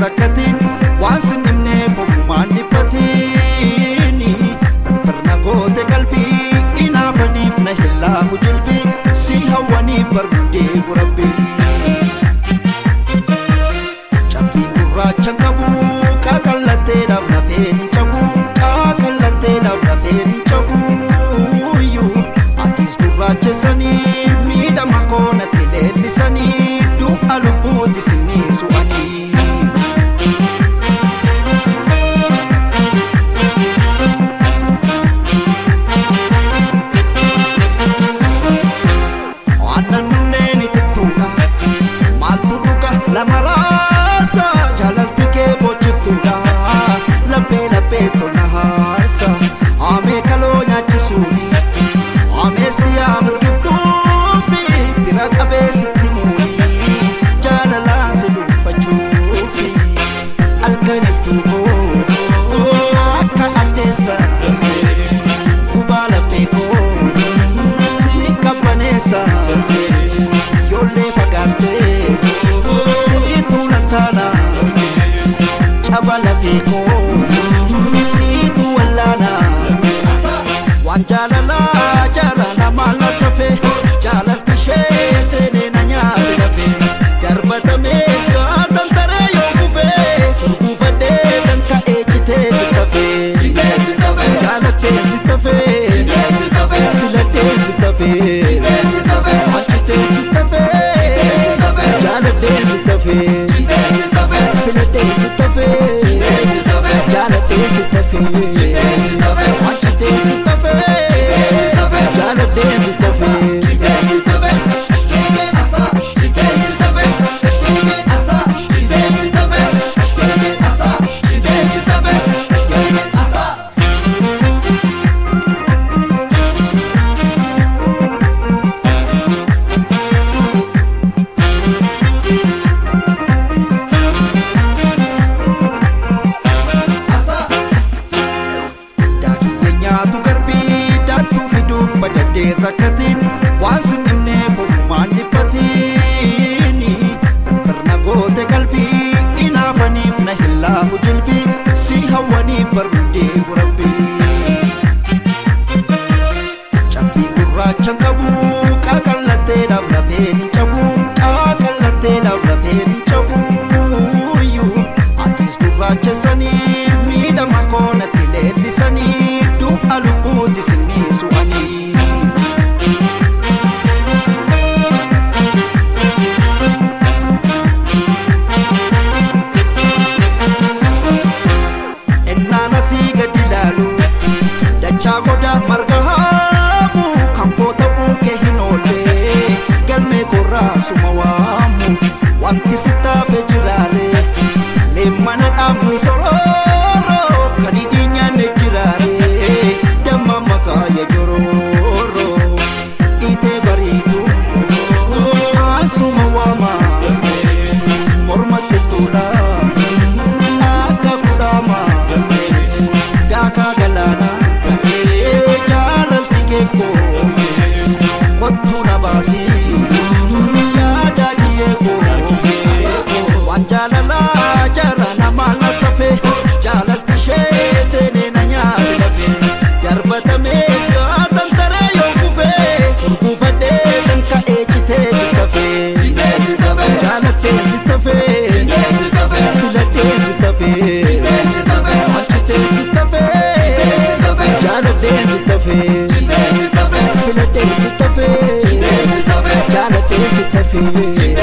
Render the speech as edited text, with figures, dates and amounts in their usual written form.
rakkatiin waan sinimneef ofumaan dhiphatini barna goote qalbii inaafaniif na hin laafu jilbii si hawwaniif bargudee burabbii. Cabbii gurraacha qabu qaqallatteedhaaf lafeen hin cabu qaqallatteedhaaf lafeen hin cabu atis gurraachessanii miidhama koo natti leellisanii du'a lubbuuti sinii su'anii. Aannan nunneen itittuudha maaltu dhuga lama raasa jaalalti kee bochiftuudha laphee laphee tolna haarsa haamee kaloo nyaachisuuni haamee siyaa mirgiftuufi bira qabee sitti muuni jaalalaan si dhuunfachuufi halkaniftuu koo akka addeessa gubaa laphee koo si qabbaneessa yoollee fagaattee siitu na taana caba lafee koo siitu wallaana waan jaalalaa jaalala maal na tafe jaalalti ishee seenee na nyaate lafe darbatamees gaatan taree yoo kufee gurguufadhee kan ka'ee citee si tafe jaalattee si tafe filattee si tafe achitee si tafe jaalattee si tafe filattee si tafe jaalattee si tafe achitee si tafe jaalattee si tafe. Nyaatu garbii daattuu fiduu badaddee rakkatiin waan sinimneef ofumaan dhiphatini barna goote qalbii inaafaniif na hin laafu jilbii si hawwaniif bargudee burabbii. Cabbii gurraacha qabu qaqallatteedhaaf lafeen hin cabu qaqallatteedhaaf lafeen hin cabu atis gurraachessanii miidhama koo natti leellisanii du'a lubbuuti sinii su'anii. Ennaan asii gadi ilaalu dachaa goda marga haamu kan koo ta'uu kee hin oolle galmee korraa suma waamu wanti sittaafe jiraare leemmana dhaabni sorooro kan hidhii nyaanne jiraare damma makaaya jorooro dhiitee bariitu asuma waama morma qixxuudha akka kudhaama daakaa galaana ta'ee jaalalti keef koo kottuu na baasii yaada dhiyyee koo waan jaalalaa jaalala maal na tafe jaalalti ishee seenee na nyaate lafe darbatamees gaatan taree yoo kufee gurguufadhee kan ka'ee citee si tafe jaalattee si tafe filattee si tafe achitee si tafe jaalattee si tafe filattee si tafe jaalattee si tafe.